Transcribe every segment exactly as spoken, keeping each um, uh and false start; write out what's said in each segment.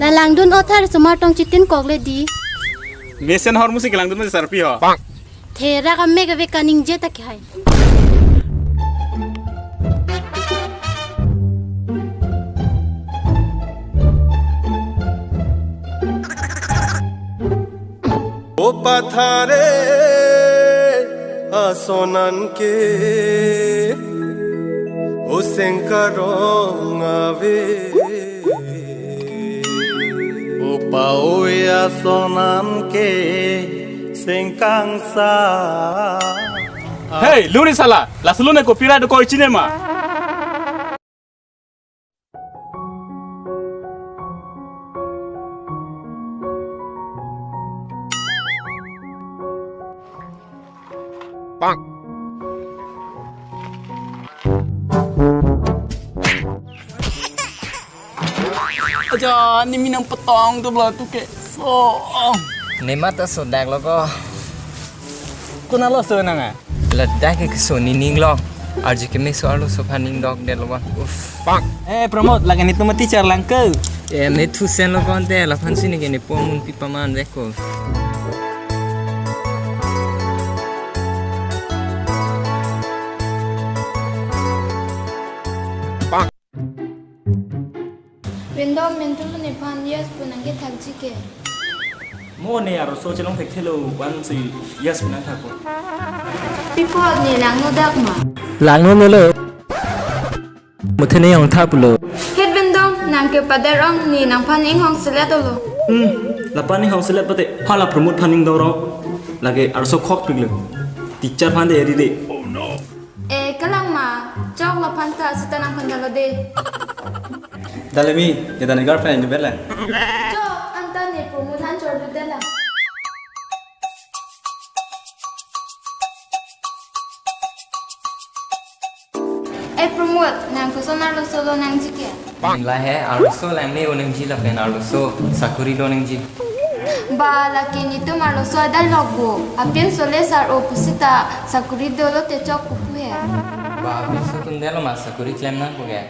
Langdun othar osomar tong chitin kokle di. Mesen hor musi kelangdun masi sarpi ho. Therak amek ave kaningje ta kehai. O pathare ason an ke, o sengkarong ave. O pawe ason an ke sengkangsa. Hey, luri sala, lasulune kopira do koi chine ma? Aja, nimi nangpetong do bla tu ke. So. Nema ta sodak lo ko. Konat lo so nang a? Ladak ke so nining lo. Arju ke me so arlo so phan ning dok det lo ba. Uff. Eh, Pramod, lake netum teacher lang ke. Eh, me thusen lo konte, laphan si ne ke ne pom un pipa man dek ko. Bendong, mentu lo nephan yes pu nangkethakji ke. Mo ne arloso chelong thekthelo, wan si yes pu nangthakpo. Pi apot ne langno dak ma? Langno nelo. Muthe ne ong tha pulo. Het Bendong, nang ke pader ong, ne nangphan inghong selet dolo. Hmm, lapu inghong selet pate, hala Pramod phan ning doro. Lake arloso khokpiklo. Teacher phan de eri de. Eh, kalang ma, chok laphan ta sita nangphan dalo de. Dalemi, ya dani girlfriend ni bela. Chok, anta ne Pramod han chor du dela. Eh, Pramod, nang koson arloso lo nangji ke? Nang la he, arloso lang ne o nangji lapen arloso sakuri do nangji. Ba, lake netum arloso adai lok bo. Apin sole sar-o pusita sakuri dolo te chok kupu he. Ba, apin so tunde lo ma sakuri klem nangpo ke.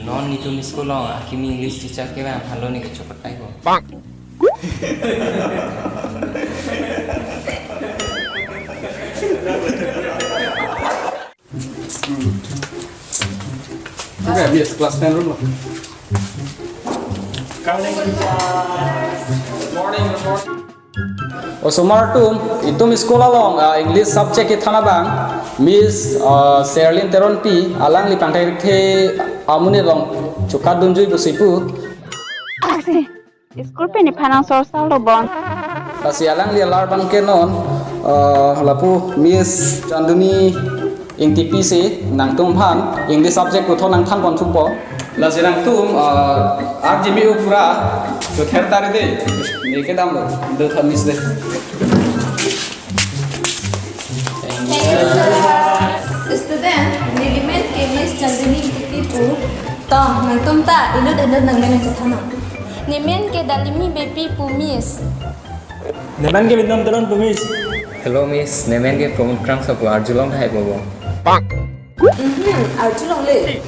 Non netum school along akimi English teacher kevang aphan lo ne kechopatai ko. Oke, Miss, class ten room lo. Morning, good morning. Osomar atum, itum school along, ah, English subject kethan abang, Miss, ah, Serlin Teronpi, alangli pangthek the amonit along chokadunjui pusi pu. School pen nephan angsor sar lo bon. Lasi alangli alar abang ke non, eh, lapu Miss Chanduni Ingtipi si nangtum aphan English subject puthot nangthan pon thupo. Lasi nangtum, eh, arjimi upura to ther tari de. Ne kedam lo, do than Miss de. Thank you, sir. Student, nelimen ke Miss Chanduni Ingtipi pu. To, nangtum ta inut inut nangmen nangkethan nang. Nemen ke Dalimi Beypi pu, Miss. Nemen ke Bendong Teron pu, Miss. Hello, Miss. Nemen ke Pramod Kramsa pu, arjulong hai bobo. Mhm, arjulongle.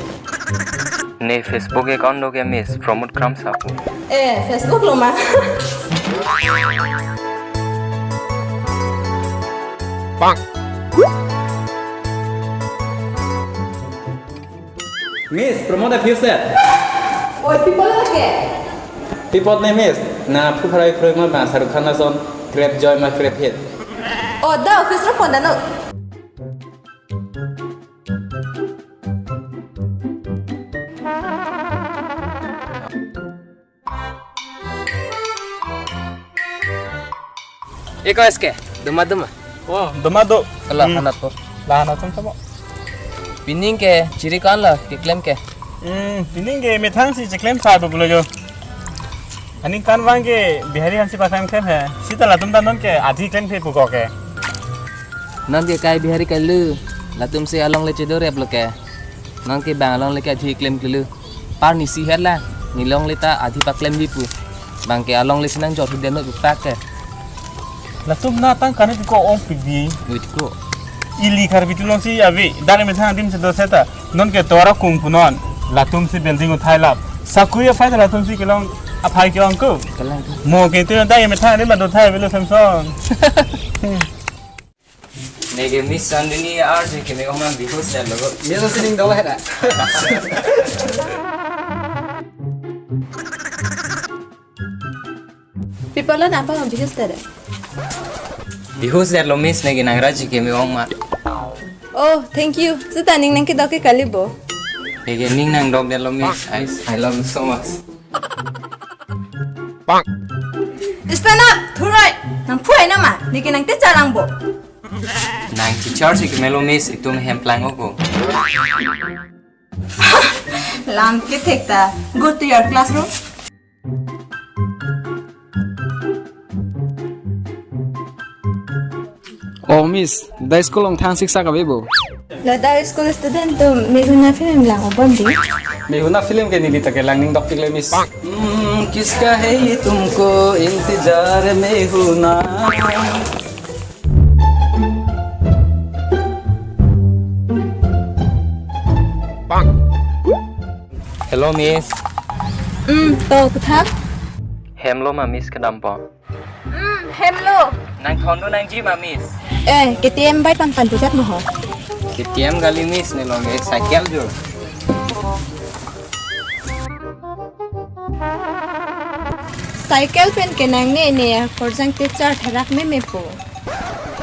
Ne Facebook account do ke, Miss, Pramod Kramsa pu? Eh, Facebook lo ma? Miss, Pramod a few set. Oi, pi apot lo ke? Pi apot ne, Miss? Na phu phrai phroi ma ba Shahrukh Khan ason, crab joy ma crab head. Oh, da office ro pon dano. Eko S K, doma doma. Oh, doma do. Ala Hmm. Hanat po. La hanat sam samo. Pining ke chiri kan la keklem ke. Hmm, pining ke methang si cheklem sa do pulo jo. Aning kan vang ke Bihari hansi pasang klem he. Sita latum ta non ke adhi klem he puko ke. Non ke kai Bihari kalu. Latum si along le chedo rep lo ke. Non ke bang along le ke adhi klem klelu. Par nisi het la, nelong le ta adhi paklemji pu. Bang ke along le si nangjor hiden no pak ke. Latum na tang kane ko ong pik di. Wait ko. Ili Karbi tulong si ave, dale methang adim si do seta. Non ke tora kung punon. Latum si building uthai lap. Sakuri aphai ta latum si kelong Aphai ke-ong ko. Mo ke tu ta ye methang ni ba do thai belo Samson. Neke Miss Chandni arje keme-ong ma bihus ya lo. Melo sining dolo heda. People lo napa bihus tede? Bihus ya lo Miss, neke nang arje keme-ong ma. Oh, thank you. Seta ning nangkedok ke kali bo. Neke ning nangdok ya lo Miss. I, I love you so much. Stand up, thuroi. Nangphu hai nama, neke nang teacher lang bo. Nang teacher si kemelo Miss, itum hem plang oko. Lam kethek ta. Go to your classroom. Oh, Miss, da school along thang siksak ave bo? Ladak school student atum Meghuna film lang obon di. Meghuna film ke neli ta kelang ning dokpik le, Miss. Hmm, kiska hai tumko intejar Meghuna. Hello, Miss. Hmm, to kuthak? Hem lo ma, Miss, kedam po. Hmm, hem lo. Nang thon do nangji ma, Miss? Eh, K T M bike pangpan pujat mo ho. K T M kali, Miss, ne long eh cycle jo. Cycle pen ke nang ne ne ya, korjang te char tharak me me po.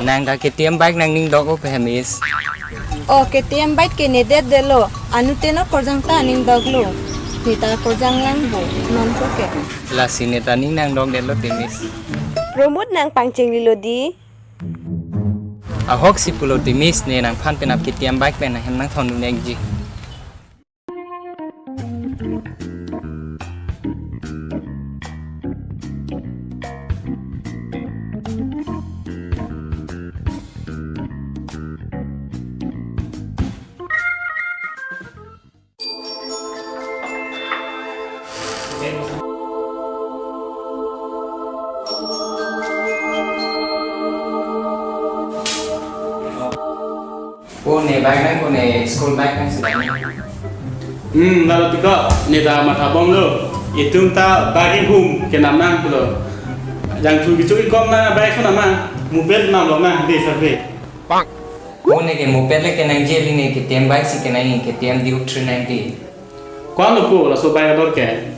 Nang ta K T M bike nang ning dok o pe, Miss. Oh, K T M bike ke ne det det lo. Anute no korjang ta ning dok lo. Ne ta korjang lang bo. Non ko ke. Lasi ne ta ning nang dok det lo te, Miss. Promote nang pangcheng lilo di. Ahok si pulo te, Miss, ne nangphan penap K T M bike pen nang hem nang thon dun ekji. Ko ne bike nang, ko ne school bike nang si bike nang. Hmm, lalu tiko, ne ta matha bom lo. Itum ta bike hum kenam nang pulo. Jangthu kichu ikom na bike so nama, moped nam lo na, de survey. Ko ne ke moped le kenangji, ili ne K T M bike si kenang, K T M Duke three ninety. Ko-an lo ko laso bike ador ke?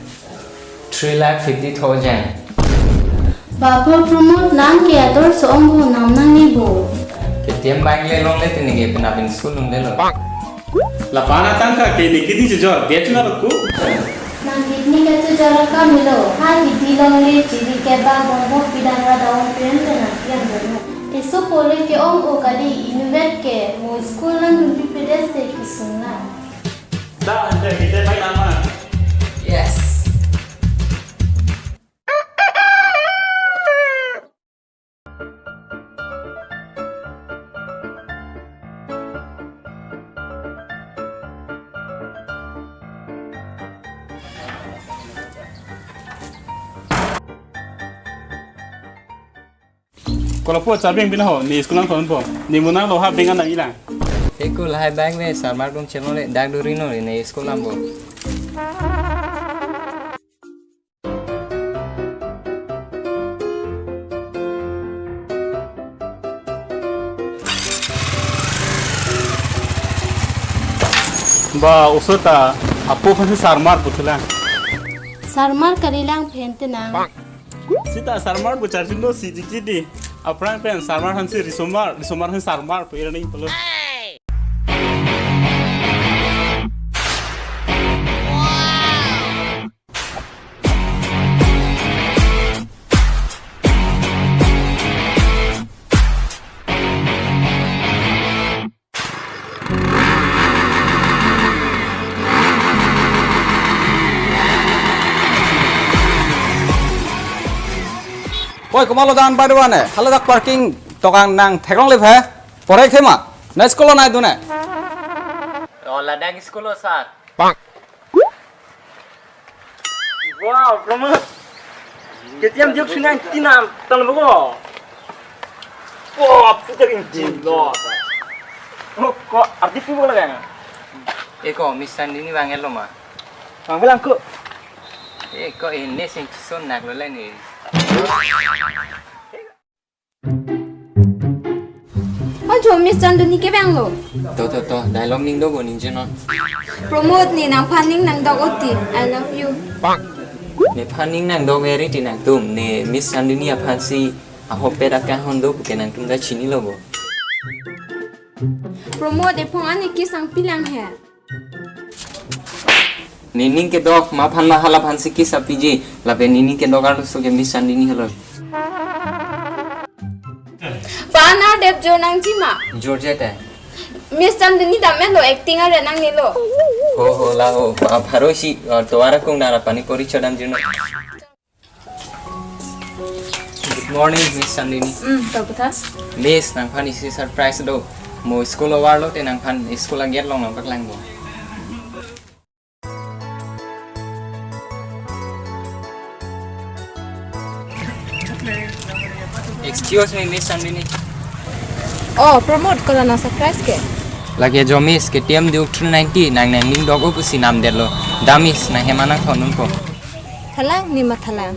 Three lakh fifty thousand. Bapho Pramod, nang ke ador so-ong bo, nam nangji bo. K T M bike le longle te ne ke penap in school longle lo. Lapen atangka ke ne kidney chejor, dia chuna lo ko. Nang kidney kachejor akam lo, ha kidney longle chiri keba bongbok pidang ra down payment te nang kiam dolo. Teso pole ke-ong o kali, inutvet ke mo school nangdunpi pedes te kesung nang. Da, ante kita main aman. Yes. Kolapo charbeng bin ho, ne school nang thon po. Ne mo nang lo ha beng an nang ilang. Eko lahai bag me sarmar dong chelong le dak duri no ne school lam bo. Ba, oso ta apo aphansi sarmar puthela. Sarmar kalilang phen te nang. Sita sarmar pu charjun do si dikidi. Aphrang pen sarmar aphansi risomar, risomar aphansi sarmar pu irani pulo. Oi, komatlo dan bai do-an ne? Haladak parking dokang nang theklong le phe. Porek thema. Na school lo nai dun ne. Oh, ladak school lo, sir. Wow, Pramod. K T M Duke three ninety nam, tang bo ko. Wow, putar injin lo. Oh, ko arti pi bola kan? Eko, Miss Chandni bang elo ma. Bang bilang ko. Eh, ko ini sing son nak lo ni. Ajo, Miss Chandni kevanglo. To, to, to, dialogue ning do bo ning jeno. Pramod, ne nangphan ning nangdok oti. I love you. Nephan ning nangdok very ti nangtum, ne Miss Chandni aphansi ahopet akang hon do puke nangtum ta chinilo bo. Pramod, ephong an kiss nangpi lang he. Nening kedok, maphan ma hala aphansi kiss apiji, lapen nening kedok arloso ke Miss Chandni helo. Phan ardep jor nangji ma? Jor jete. Miss Chandni dam-etlo, acting are nangnelo. Ho, ho, la ho, pa pharo si, uh, tovar akung dara pani puri chodam juno. Good morning, Miss Chandni. Hmm, to puthot. Miss, nangphan isi surprise do. Mo school overload te nangphan school agate along nangpaklang bo. Excuse me, Miss Chandni. Oh, Pramod, kola nang surprise ke? Lake jo Miss, K T M Duke three ninety, nang nangning dok-o pusi namdetlo. Da Miss, nang hem an nangthon unpo. Thalang, ne mathalang.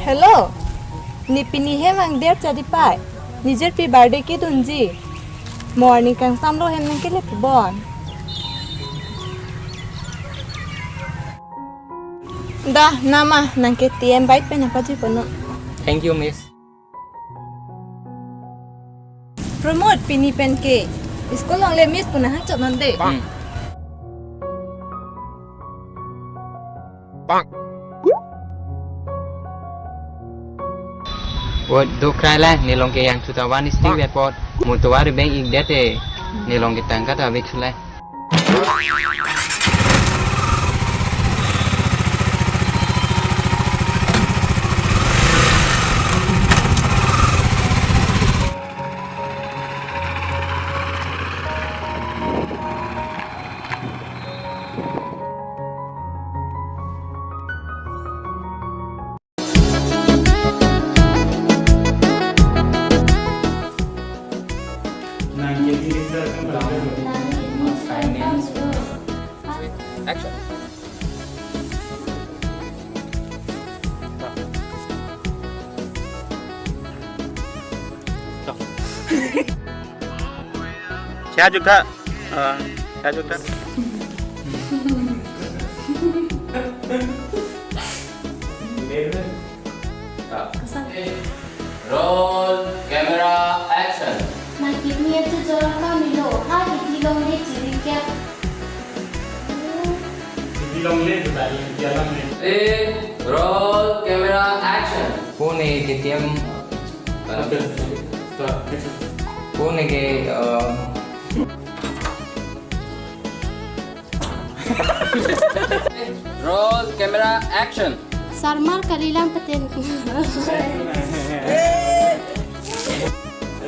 Hello, ne pini hem angder chadi pai. Ne jirpi birthday kedunji. Morning kangsamlo hem nangkele pubon. Da, nama, nang K T M bike pen apa ji pono. Thank you, Miss. Pramod, pini pen ke school along le Miss pu nang hangchot non de. Hmm. Oi, do krai la, ne along ke yang two thousand still report, mo tovar beng ik dete, ne along ke tangka ta be chulai. Action. Siya juga. Eh, siya juga. Roll, camera, action. Nang kidney achojor akam ilo, ha kidney longle chirikep. Kidney longle, betul, dia longle. Roll, camera, action. Ko ne K T M, ko ne ke, um, Roll, camera, action. Sarmar kalilang paten.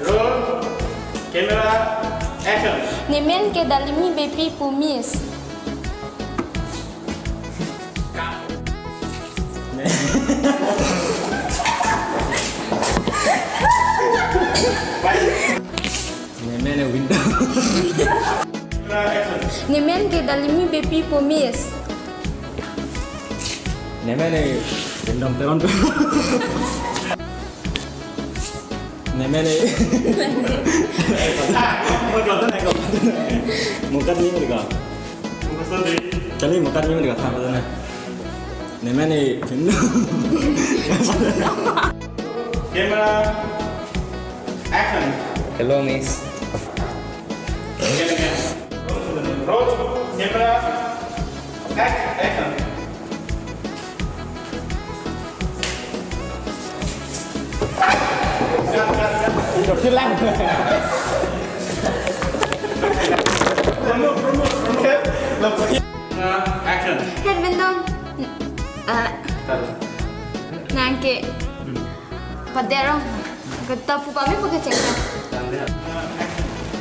Roll, camera, action. Nemen ke Dalimi Beypi pu Miss. Nemen e window. Nemen ke Dalimi Beypi pu Miss. Nemen e window teron. Nemen e. Mukat ni mereka. Kali mukat ni mereka sama sana. Nemen e. Camera, action. Hello, Miss. Again, again. Roll, camera, act-, action. Cut, cut, cut. Promote, promote, promote. Uh, action. Head bendong. Ah, nang ke. Padero. Kata pu pame pu kecheng ka.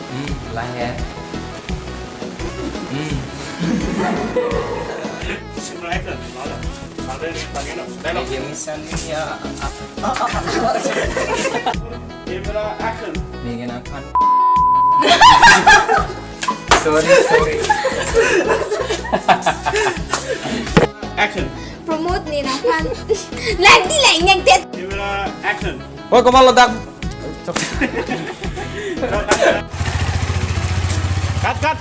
Hmm, lahir. Hmm. Lagi misalnya ya. Camera, action. Nih, kenapa? Sorry, sorry. Action. Promote ne nangphan. Lagi lang yang tet. Camera, action. Oi, komat lo dak. Cut, cut, cut.